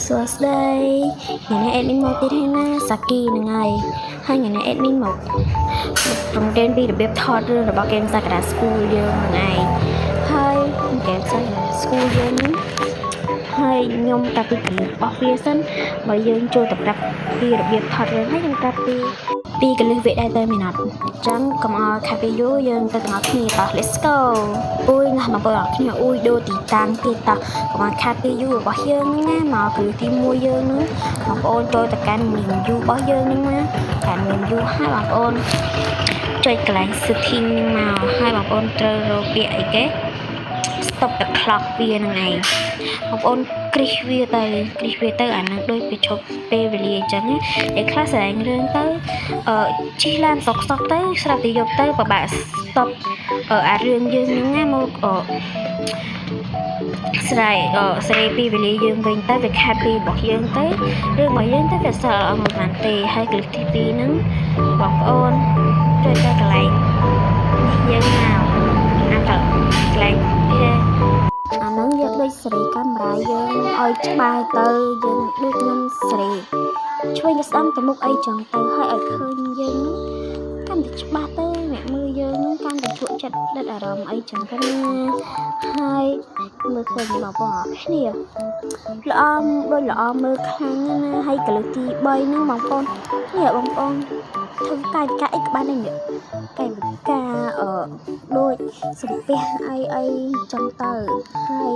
សួស្តីថ្ងៃនេះ admin មកទៀតហើយណាសាគីហ្នឹងហើយហើយថ្ងៃនេះ admin មករំរៀនពីរបៀបថតរឿងរបស់ game Sakura School យើងហ្នឹងឯងហើយ game Sakura School យើងហ្នឹងហើយខ្ញុំប្រាប់ពីគន្លឹះរបស់វាសិនបើយើងចូលទៅប្រាប់ពីរបៀបថតរឿងហើយខ្ញុំប្រាប់ពីគន្លឹះវាដែរទៅមែនអត់អញ្ចឹងកុំឲ្យខាតពេលយូរយើងទៅទាំងអស់គ្នាតោះ let's go អ៊ុយណាស់បងប្អូនអរគ្នាអ៊ុយដូរទីតាំងទៀតតោះកុំឲ្យខាតពេលយូររបស់យើងហ្នឹងណាមកគន្លឹះទី1យើងហ្នឹងបងប្អូនចូលទៅកាន់ menu របស់យើងហ្នឹងណាកាន់ menu ហើយបងប្អូនចុចកន្លែង setting ហ្នឹងមកហើយបងប្អូនត្រូវរកពាក្យអីគេ stop the clock វាហ្នឹងឯងបងប្អូនគ្រីសវាទៅគ្រីសវាទៅអាហ្នឹងដូចវាឈប់ពេលវេលាអញ្ចឹងណាដែលខ្លះស្រែងរឿងទៅអឺជិះឡានសុកសុកទៅស្រាប់តែយប់ទៅពិបាក stop អឺអារឿងយើងហ្នឹងណាមកអឺស្រែអឺស្រេពីវេលាយើងវិញទៅវាខាតពីរបស់យើងទៅរឿងរបស់យើងទៅវាសល់អត់មកបានទេហើយគន្លឹះទី2ហ្នឹងបងប្អូនចុចទៅកន្លែងនេះយើងមកអាកន្លែងវាអាហ្នឹងយើងដូចសេរីកាមេរ៉ាយើងឲ្យច្បាស់ទៅយើងដូចខ្ញុំសេរីឆ្វេងទៅស្ដាំទៅមុខអីចឹងទៅហើយឲ្យឃើញយើងហ្នឹងកាន់តែច្បាស់ទៅអ្នកមើលយើងហ្នឹងកាន់តែជក់ចិត្តដិតអារម្មណ៍អីចឹងទៅណាហើយមើលឃើញបងប្អូនអរគ្នាល្អដូចល្អមើលខ្លាំងណាស់ណាហើយកលឹះទី3ហ្នឹងបងប្អូននេះបងប្អូនធ្វើកាយវិការអីក៏បានដែរនេះកាយវិការអឺដូចសំពះអីអីចឹងទៅហើយ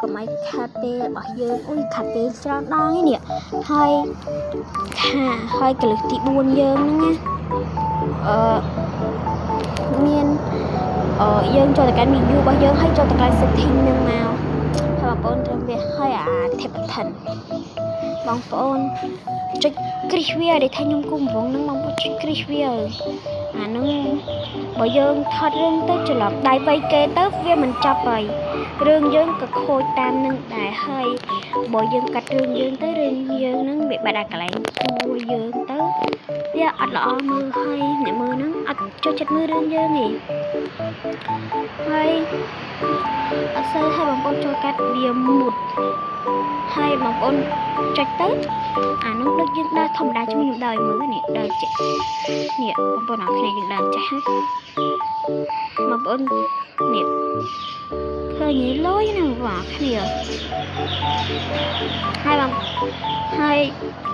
កុំឲ្យខាតពេលរបស់យើងអុយខាតពេលច្រើនដងឯនេះហើយខាហើយកលឹះទី4យើងហ្នឹងណាអឺមានអឺយើងចូលទៅកាន់ menu របស់យើងហើយចូលទៅកាន់ setting ហ្នឹងមកហើយបងប្អូនត្រូវវាហើយអា tap button បងប្អូនចុចគ្រីសវាដែលថាខ្ញុំគុំវងហ្នឹងបងប្អូនចុចគ្រីសវាអាហ្នឹងបើយើងថតរឿងទៅច្រឡំដៃវៃគេទៅវាមិនចាប់ហើយរឿងយើងក៏ខូចតាមនឹងដែរហើយបើយើងកាត់រឿងយើងទៅរឿងយើងហ្នឹងវាបាត់អាកន្លែងគួរយើងទៅវាអត់ល្អមើលហើយអ្នកមើលហ្នឹងអត់ចូលចិត្តមើលរឿងយើងទេហើយអត់សូវឲ្យបងប្អូនចូលកាត់វាមុតហើយបងប្អូនចុចទៅអានោះដូចយើងដើរធម្មតាជាមួយខ្ញុំដើរឲ្យមើលនេះដើរចេះនេះបងប្អូនអរគ្នាយើងដើរចេះហើយបងប្អូននេះឃើញលយណាបងប្អូនអរគ្នាហើយបងហើយ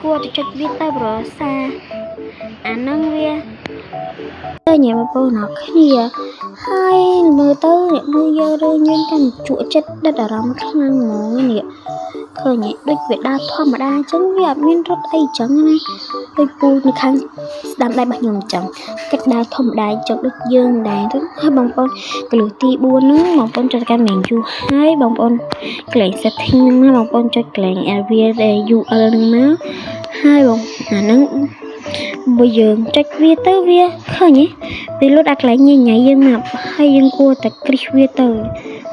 គួរតែចុចវាទៅប្រសាអានឹងវាឃើញបងប្អូនអរគ្នាហើយមើលទៅអ្នកមើលយើងរឿងយើងកាន់ជក់ចិត្តដិតអារម្មណ៍ខ្លាំងហ្មងនេះឃើញដូចវាដើរធម្មតាអញ្ចឹងវាអត់មានរត់អីអញ្ចឹងណាដូចពូនៅខាងស្ដាំដៃរបស់ខ្ញុំអញ្ចឹងគិតដើរធម្មតាអញ្ចឹងដូចយើងដែរទៅហើយបងប្អូនកលឹះទី4ហ្នឹងបងប្អូនចុចកាន់ menu ហើយបងប្អូនកន្លែង setting ហ្នឹងណាបងប្អូនចុចកន្លែង area UL ហ្នឹងមកហើយបងអាហ្នឹងបើយើងចុចវាទៅវាឃើញទេវាលុតអាកន្លែងញញ៉ៃយើងមកហើយយើងគួរតែគ្រីសវាទៅ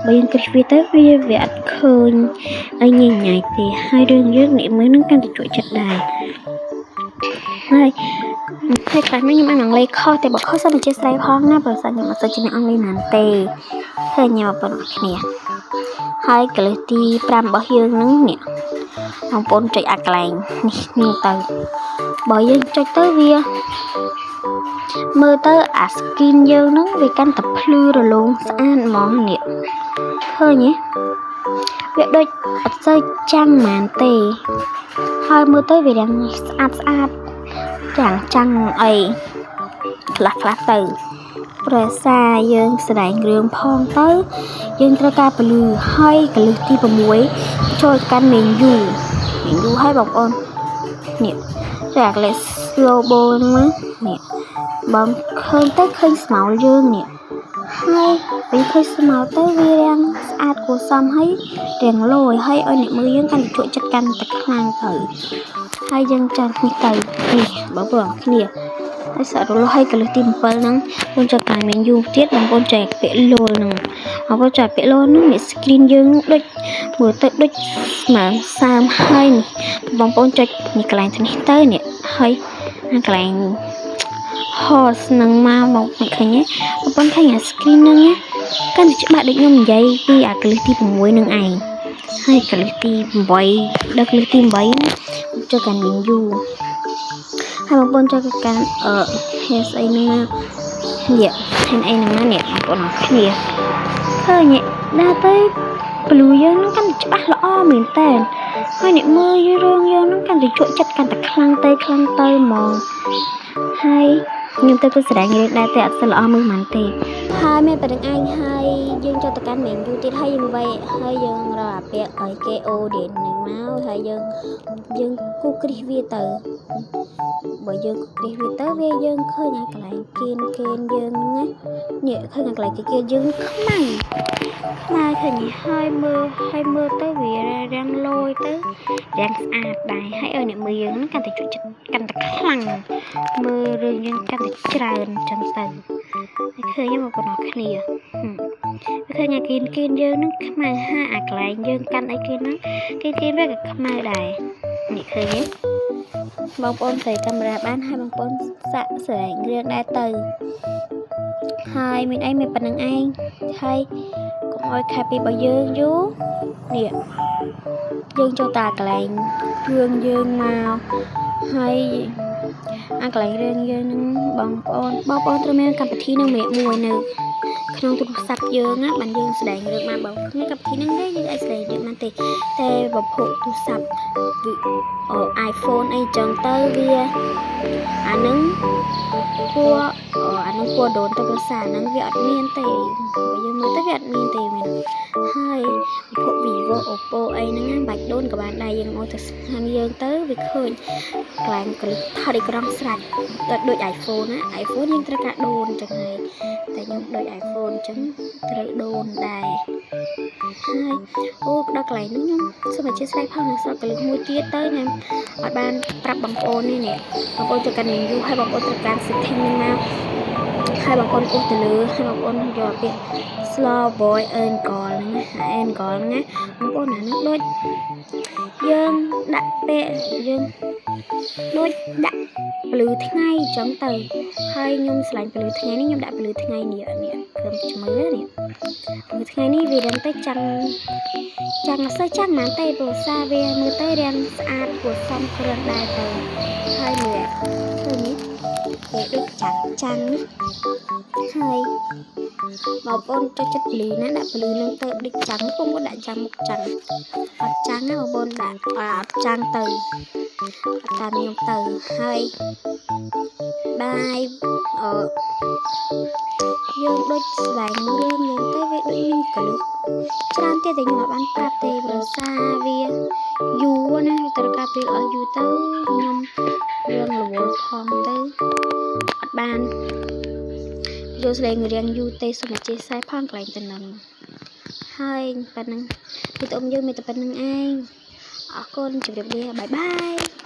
បើយើងគ្រីសវាទៅវាវាអត់ឃើញអីញញ៉ៃទេហើយរឿងយើងអ្នកមើលនឹងកាន់តែជក់ចិត្តដែរហើយហើយខ្លះនេះខ្ញុំអានអង់គ្លេសខុសតែបើខុសសូមអធ្យាស្រ័យផងណាព្រោះសិនខ្ញុំអត់សូវចេះអង់គ្លេសណាស់ទេឃើញញ៉ាំបងប្អូនគ្នាហើយកលឹះទី5របស់យើងហ្នឹងនេះបងប្អូនចុចអាកន្លែងនេះនេះទៅបើយើងចុចទៅវាមើលទៅអា skin យើងហ្នឹងវាកាន់តែភ្លឺរលោងស្អាតហ្មងនេះឃើញទេវាដូចអត់សូវចាំងហ្មងទេហើយមើលទៅវារាងស្អាតស្អាតចាំងចាំងអីខ្លះខ្លះទៅប្រសាយើងស្ដែងរឿងផងទៅយើងត្រូវការពលឺហើយកលឹះទី6ចូលកាន់ menu menu ឲ្យបងប្អូននេះចាកលេ slow mo ហ្នឹងណានេះបើឃើញទៅឃើញស្មោលយើងនេះហើយពេលឃើញស្មោលទៅវារាងស្អាតគួរសមហើយរាងលយហើយឲ្យអ្នកមើលយើងកាន់តែជក់ចិត្តកាន់តែខ្លាំងទៅហើយយើងចាំនេះទៅនេះបងប្អូនគ្នាហើយសាក់រលហើយកលឹះទី7ហ្នឹងបងចុចកាយ menu ទៀតបងប្អូនចែកពាក្យលលហ្នឹងបងប្អូនចែកពាក្យលហ្នឹងនេះ screen យើងដូចមើលទៅដូចស្មើសើមហើយនេះបងប្អូនចុចនេះកន្លែងនេះទៅនេះហើយអាកន្លែង horse នឹងមកមកមិនឃើញទេបងប្អូនឃើញអា screen ហ្នឹងណាកាន់តែច្បាស់ដូចខ្ញុំនិយាយពីអាកលឹះទី6នឹងឯង ហើយកលិះទី8ដល់កលិះទី8ចូលកាន់ menu ហើយបងប្អូនចូលកាន់អឺហេស្អីហ្នឹងមកនេះហេអីហ្នឹងមកនេះបងប្អូនអរគ្នាឃើញដល់ទៅពន្លឺយើងហ្នឹងកាន់តែច្បាស់ល្អមែនតើហើយអ្នកមើលរឿងយើងហ្នឹងកាន់តែជក់ចិត្តកាន់តែខ្លាំងទៅខ្លាំងទៅហ្មងហើយខ្ញុំទៅទៅស្រែងរឿងដែរតែអត់សូវល្អមើលហ្មងទេហើយមានប៉ុណ្្នឹងឯងហើយយើងចូលទៅកាន់ menu ទៀតហើយយើងវាយហើយយើងរកអាពាក្យឲ្យគេ audience ហ្នឹងមកហើយយើងយើងគូគ្រីសវាទៅបើយើងគូគ្រីសវាទៅវាយើងឃើញអាកន្លែងគៀនគៀនយើងហ្នឹងណានេះឃើញអាកន្លែងគេគៀនយើងខ្មៅខ្មៅឃើញហើយមើលហើយមើលទៅវារាងលយទៅរាងស្អាតដែរហើយឲ្យអ្នកមើលយើងហ្នឹងកាន់តែជក់ចិត្តកាន់តែខ្លាំងមើលរឿងយើងកាន់តែច្រើនចឹងទៅហើយឃើញមកបងប្អូនគ្នាឃើញអាគៀនគៀនយើងហ្នឹងខ្មៅហាអាកន្លែងយើងកាន់អីគេហ្នឹងគៀនគៀនវាក៏ខ្មៅដែរនេះឃើញទេបងប្អូនស្រីកាមេរ៉ាបានហើយបងប្អូនសាក់ស្រែងរឿងដែរទៅហើយមានអីមានប៉ុណ្្នឹងឯងហើយកុំឲ្យខែពីរបស់យើងយូរនេះយើងចូលតាកន្លែងរឿងយើងមកហើយអាកន្លែងរឿងយើងនឹងបងប្អូនបងប្អូនត្រូវមានកម្មវិធីនឹងម្នាក់មួយនៅក្នុងទូរស័ព្ទយើងណាបានយើងស្ដែងរឿងបានបើគ្មានកម្មវិធីហ្នឹងទេយើងអាចស្ដែងរឿងបានទេតែបើភពទូរស័ព្ទ iPhone អីចឹងទៅវាអានឹងគួរអានឹងគួរដូនទៅភាសាហ្នឹងវាអត់មានទេបើយើងមើលទៅវាអត់មានទេមែនហើយភព Vivo Oppo អីហ្នឹងណាបាច់ដូនក៏បានដែរយើងមកទៅស្ហានយើងទៅវាឃើញកន្លែងកលិះថតអេក្រង់ស្រាច់ដូច iPhone ណា iPhone យើងត្រូវការដូនចឹងហើយតែខ្ញុំដូច iPhone ចឹងត្រូវដូនដែរហើយអូដល់កន្លែងហ្នឹងខ្ញុំសូមអធិស្ឋានផងនឹងសល់កលឹះមួយទៀតទៅខ្ញុំអត់បានប្រាប់បងប្អូននេះនេះបងប្អូនចូលកាន់ menu ហើយបងប្អូនត្រូវការ setting ហ្នឹងមកហើយបងប្អូនអូសទៅលើហើយបងប្អូនយកពាក្យ slow boy angle ហ្នឹងណា angle ហ្នឹងណាបងប្អូនអាហ្នឹងដូចយើងដាក់ពាក្យយើងដូចដាក់ពលឺថ្ងៃអញ្ចឹងទៅហើយខ្ញុំឆ្លាញ់ពលឺថ្ងៃនេះខ្ញុំដាក់ពលឺថ្ងៃនេះនេះឃើញជំរឿនេះពលឺថ្ងៃនេះវារាងទៅចាំងចាំងអត់សូវចាំងហ្មងទេព្រោះសារវាមើលទៅរាងស្អាតគួរសមគ្រឿងដែរទៅហើយមើលឃើញនេះវាដូចចាំងចាំងណាហើយបងប្អូនចុចចិត្តពលឺណាដាក់ពលឺនឹងទៅដូចចាំងបងប្អូនដាក់ចាំងមុខចាំងអត់ចាំងណាបងប្អូនដាក់អត់ចាំងទៅអត់តាមខ្ញុំទៅហើយបាយអឺយើងដូចស្ដែងរឿងយើងទៅវាដូចមានកលឹះច្រើនទៀតតែខ្ញុំអត់បានប្រាប់ទេព្រោះសារវាយូរណាវាត្រូវការពេលឲ្យយូរទៅខ្ញុំរឿងរវល់ផងទៅអត់បានយកស្លេងរៀងយូរទេសូមអធិស្ឋានផងកន្លែងទៅនឹងហើយប៉ុណ្ណឹងវីដេអូយើងមានតែប៉ុណ្្នឹងឯងអរគុណជម្រាបលាbye bye.